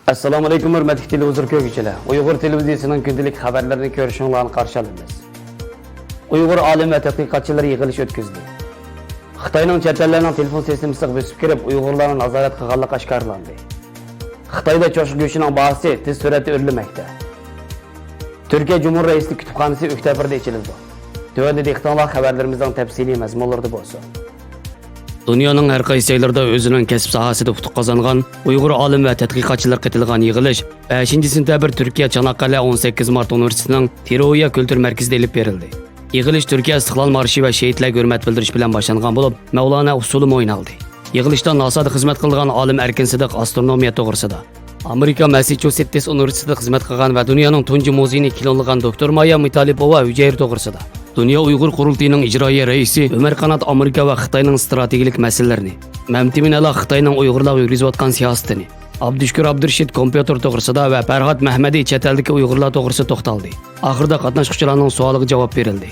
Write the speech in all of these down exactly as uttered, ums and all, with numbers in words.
ئەسسالامۇئەلەيكۇم، ھۆرمەتلىك تېلېۋىزور كۆرگۈچىلەر! ئۇيغۇر تېلېۋىزىيىسىنىڭ كۈندىلىك خەۋەرلىرىنى كۆرۈشۈڭلارنى قارشى ئالىمىز. ئۇيغۇر ئالىم ۋە تەتقىقاتچىلىرى يىغىلىش ئۆتكۈزدى. خىتاينىڭ چەت ئەللەرنىڭ تېلېفون سىستېمىسىغا بۆسۈپ كىرىپ، ئۇيغۇرلارنى نازارەت قىلغانلىقى ئاشكارىلاندى. خىتايدا چوشقا گۆشىنىڭ باھاسى تېز سۈرئەتتە ئۆرلىمەكتە. تۈركىيە جۇمھۇر رەئىسلىك كۇتۇپخانىسى ئۆكتەبىردە ئېچىلىدۇ. تۆۋەندە دىققىتىڭلار خەۋەرلىرىمىزنىڭ تەپسىلىي مەزمۇنلىرىدا بولسۇن. دۇنيانىڭ ھەر قايسى جايلىرىدا ئۆزىنىڭ كەسىپ ساھەسىدە ئۇتۇق قازانغان ئۇيغۇر ئالىم ۋە تەتقىقاتچىلىرى قېتىلغان يىغىلىش بەشىنچى سېنتەبىر تۈركىيە چاناققەلە ئون سەككىز مارت ئۇنىۋېرسىتېتىنىڭ تىرويا كۈلتۈر مەركىزىدە ئېلىپ بېرىلدى. يىغىلىش تۈركىيە ئىستىقلال مارشى ۋە شېھىتلەرگە ھۆرمەت بىلدۈرۈش بىلەن باشلانغان بولۇپ، مەۋلانا ئۇسسۇلىمۇ ئوينالدى. يىغىلىشتا ناسادا خىزمەت قىلىدىغان ئالىم ئەركىن سىدىق ئاسترونومىيە توغرىسىدا، ئامېرىكا ماسساچۇسېتس ئۇنىۋېرسىتېتىدا خىزمەت قىلغان ۋە دۇنيانىڭ تۇنجى مۇزېيىنى كىلونلىغان دوكتور مايا مىتالىپوۋا ھۈجەيرە توغرىسىدا، دۇنيا ئۇيغۇر قۇرۇلتىيىنىڭ ئىجرائىيە رەئىسى ئۆمەر قانات ئامېرىكا ۋە خىتاينىڭ ئىستراتېگىيەلىك مەسىلىلىرىنى، مەمتىمىن ئەلا خىتاينىڭ ئۇيغۇرلارغا يۈرگۈزۈۋاتقان سىياسىتىنى، ئابدۇشۈكۈر ئابدۇرېشىت كومپيۇتېر توغرىسىدا ۋە پەرھات مەھمەدى چەت ئەلدىكى ئۇيغۇرلار توغرىسىدا توختالدى. ئاخىرىدا قاتناشقۇچىلارنىڭ سوئالىغا جاۋاب بېرىلدى.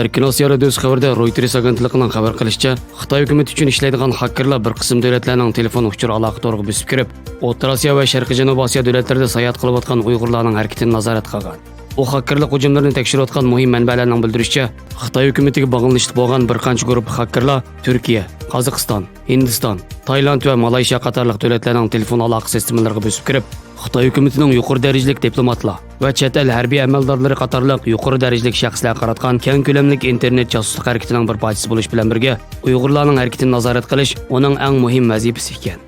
ئەركىن ئاسىيا رادىيوسى خەۋىرىدە رويتېرس ئاگېنتلىقىنىڭ خەۋەر قىلىشىچە، خىتاي ھۆكۈمىتى ئۈچۈن ئىشلەيدىغان خاككېرلار بىر قىسىم دۆلەتلەرنىڭ تېلېفون ئۇچۇر ئالاقە تورىغا بۆسۈپ كىرىپ، ئوتتۇرا ئاسىيا ۋە شەرقىي جەنۇبىي ئاسىيا دۆلەتلىرىدە ساياھەت قىلىۋاتقان ئۇيغۇرلارنىڭ ھەرىكىتىنى نازارەت قىلغان. بۇ خاككېرلىق ھۇجۇملىرىنى تەكشۈرۈۋاتقان مۇھىم مەنبەلەرنىڭ بىلدۈرۈشىچە، خىتاي ھۆكۈمىتىگە باغلىنىشلىق بولغان بىر قانچە گۇرۇپپا خاككېرلار تۈركىيە، قازاقىستان، ھىندىستان، تايلاند ۋە مالايشىيا قاتارلىق دۆلەتلەرنىڭ تېلېفون ئالاقە سىستېمىلىرىغا بۆسۈپ كىرىپ، خىتاي ھۆكۈمىتىنىڭ يۇقىرى دەرىجىلىك دىپلوماتلار ۋە چەت ئەل ھەربىي ئەمەلدارلىرى قاتارلىق يۇقىرى دەرىجىلىك شەخسلەرگە قاراتقان كەڭ كۆلەملىك ئىنتېرنېت جاسۇسلۇق ھەرىكىتىنىڭ بىر پارچىسى بولۇش بىلەن بىرگە، ئۇيغۇرلارنىڭ ھەرىكىتىنى نازارەت قىلىش ئۇنىڭ ئەڭ مۇھىم ۋەزىپىسى ئىكەن.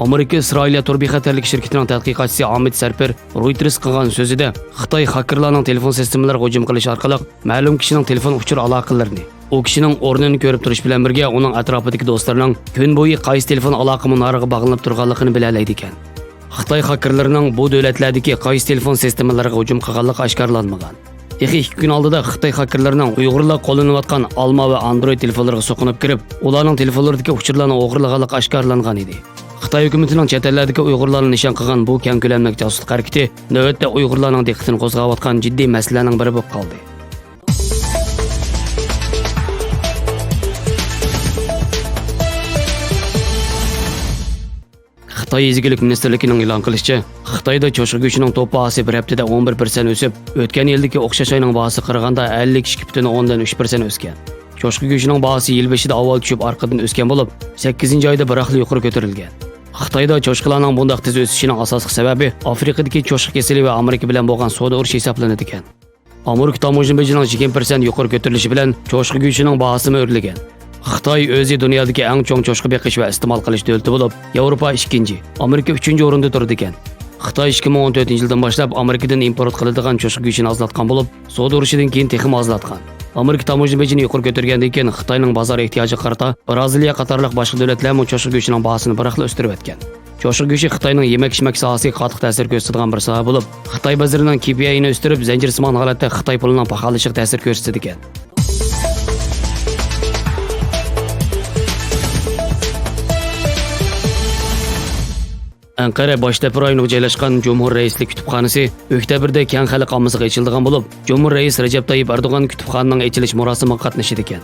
ئامېرىكا ئىسرائىلىيە تور بىخەتەرلىكى شىركىتىنىڭ تەتقىقاتچىسى ئامىد سەرپىر رويتېرسقا قىلغان سۆزىدە، خىتاي خاككېرلارنىڭ تېلېفون سىستېمىلىرىغا ھۇجۇم قىلىش ئارقىلىق مەلۇم كىشىنىڭ تېلېفون ئۇچۇر ئالاقىلىرىنى، ئۇ كىشىنىڭ ئورنىنى كۆرۈپ تۇرۇش بىلەن بىرگە، ئۇنىڭ ئەتراپىدىكى دوستلىرىنىڭ كۈن بويى قايسى تېلېفون ئالاقە مۇنارىغا باغلىنىپ تۇرغانلىقىنى بىلەلەيدىكەن. خىتاي خاككېرلىرىنىڭ بۇ دۆلەتلەردىكى قايسى تېلېفون سىستېمىلىرىغا ھۇجۇم قىلغانلىقى ئاشكارىلانمىغان. تېخى ئىككى كۈن ئالدىدا خىتاي خاككېرلىرىنىڭ ئۇيغۇرلار قوللىنىۋاتقان ئالما ۋە ئاندرويد تېلېفونلىرىغا سوقۇنۇپ كىرىپ، ئۇلارنىڭ تېلېفونلىرىدىكى ئۇچۇرلارنى ئوغرىلىغانلىقى ئاشكارىلانغان ئىدى. خىتاي ھۆكۈمىتىنىڭ چەت ئەللەردىكى ئۇيغۇرلارنى نىشان قىلغان بۇ كەڭ كۆلەملىك جاسۇسلۇق ھەرىكىتى نۆۋەتتە ئۇيغۇرلارنىڭ دىققىتىنى قوزغاۋاتقان جىددىي مەسىلىلەرنىڭ بىرى بولۇپ قالدى. خىتاي يېزا ئىگىلىك مىنىستىرلىكىنىڭ ئېلان قىلىشىچە، خىتايدا چوشقا گۆشىنىڭ توپ باھاسى بىر ھەپتىدە ئون بىر پىرسەنت ئۆسۈپ، ئۆتكەن يىلدىكى ئوخشاش ئاينىڭ باھاسىغا قارىغاندا ئەللىك ئىككى پۈتۈن ئوندىن ئۈچ پىرسەنت ئۆسكەن. چوشقا گۆشىنىڭ باھاسى يىل بېشىدا ئاۋۋال چۈشۈپ، ئارقىدىن ئۆسكەن بولۇپ، سەككىزىنچى ئايدا بىراقلا يۇقىرى كۆتۈرۈلگەن. خىتايدا چوشقىلارنىڭ بۇنداق تېز ئۆسۈشىنىڭ ئاساسلىق سەۋەبى ئافرىقىدىكى چوشقا كېسىلى ۋە ئامېرىكا بىلەن بولغان سودا ئۇرۇشى ھېسابلىنىدىكەن. ئامېرىكا تاموژنا بېجىنىڭ يىگىرمە پىرسەنت يۇقىرى كۆتۈرۈلۈشى بىلەن چوشقا گۆشىنىڭ باھاسىمۇ ئۆرلىگەن. خىتاي ئۆزى دۇنيادىكى ئەڭ چوڭ چوشقا بېقىش ۋە ئىستېمال قىلىش دۆلىتى بولۇپ، ياۋروپا ئىككىنچى، ئامېرىكا ئۈچىنچى ئورۇندا تۇرىدىكەن. خىتاي ئىككى مىڭ ئون تۆتىنچى يىلدىن باشلاپ ئامېرىكىدىن ئىمپورت قىلىدىغان چوشقا گۆشىنى ئازلاتقان بولۇپ، سودا ئۇرۇشىدىن كېيىن تېخىمۇ ئازلاتقان. ئامېرىكا تاموژنا بېجىنى يۇقىرى كۆتۈرگەندىن كېيىن، خىتاينىڭ بازار ئېھتىياجىغا قارىتا بىرازىلىيە قاتارلىق باشقا دۆلەتلەرمۇ چوشقا گۆشىنىڭ باھاسىنى بىراقلا ئۆستۈرۈۋەتكەن. چوشقا گۆشى خىتاينىڭ يېمەك-ئىچمەك ساھەسىگە قاتتىق تەسىر كۆرسىتىدىغان بىر ساھە بولۇپ، خىتاي بازىرىنىڭ كېي پىي ئاينى ئۆستۈرۈپ، زەنجىرسىمان ھالەتتە خىتاي پۇلىنىڭ پاخاللىشىغا تەسىر كۆرسىتىدىكەن. ئەنقەرە باشتەپە رايونىغا جايلاشقان جۇمھۇر رەئىسلىك كۇتۇپخانىسى ئۆكتەبىردە كەڭ خەلق ئاممىسىغا ئېچىلىدىغان بولۇپ، جۇمھۇر رەئىسى رەجەپ تايىپ ئەردوغان كۇتۇپخانىنىڭ ئېچىلىش مۇراسىمىغا قاتنىشىدىكەن.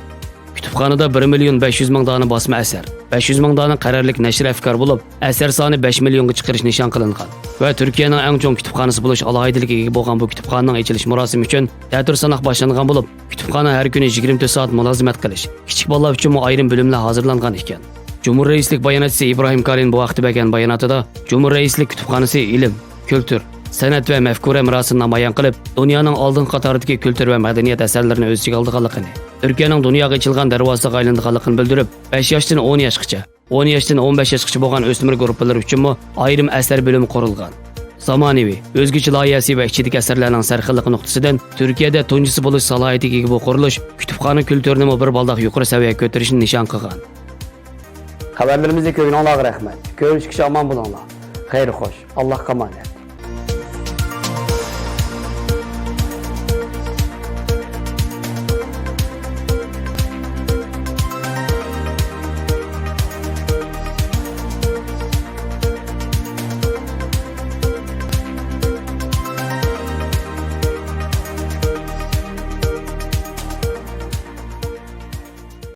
كۇتۇپخانىدا بىر مىليون بەش يۈز مىڭ دانە باسما ئەسەر، بەش يۈز مىڭ دانە قەرەللىك نەشر ئەفكار بولۇپ، ئەسەر سانى بەش مىليونغا چىقىرىش نىشان قىلىنغان ۋە تۈركىيەنىڭ ئەڭ چوڭ كۇتۇپخانىسى بولۇش ئالاھىدىلىكىگە ئىگە بولغان بۇ كۇتۇپخانىنىڭ ئېچىلىش مۇراسىمى ئۈچۈن تەتۈر ساناق باشلانغان بولۇپ، كۇتۇپخانا ھەر كۈنى يىگىرمە تۆت سائەت مۇلازىمەت قىلىش، كىچىك بالىلار ئۈچۈنمۇ ئايرىم بۆلۈملەر ھازىرلانغان ئىكەن. جۇمھۇر رەئىسلىك باياناتچىسى ئىبراھىم كالىن بۇ ھەقتە بەرگەن باياناتىدا، جۇمھۇر رەئىسلىك كۇتۇپخانىسى ئىلىم، كۈلتۈر، سەنئەت ۋە مەفكۇرە مىراسىنى نامايان قىلىپ، دۇنيانىڭ ئالدىنقى قاتاردىكى كۈلتۈر ۋە مەدەنىيەت ئەسەرلىرىنى ئۆز ئىچىگە ئالىدىغانلىقىنى، تۈركىيەنىڭ دۇنياغا ئېچىلغان دەرۋازىسىغا ئايلىنىدىغانلىقىنى بىلدۈرۈپ، بەش ياشتىن ئون ياشقىچە، ئون ياشتىن ئون بەش ياشقىچە بولغان ئۆسمۈر گۇرۇپپىلىرى ئۈچۈنمۇ ئايرىم ئەسەر بۆلۈمى قۇرۇلغان. زامانىۋى، ئۆزگىچە لايىھەسى ۋە ئىچىدىكى ئەسەرلەرنىڭ سەرخىللىقى نۇقتىسىدىن تۈركىيەدە تۇنجىسى بولۇش سالاھىيىتىگە ئىگە بۇ قۇرۇلۇش كۇتۇپخانا كۈلتۈرىنىمۇ بىر بالداق يۇقىرى سەۋىيەگە كۆتۈرۈشنى نىشان قىلغان. خەۋەرلىرىمىزنى كۆرگىنىڭلارغا رەھمەت. كۆرۈشكىچە ئامان بولۇڭلار. خەير خوش. ئاللاھقا ئامانەت.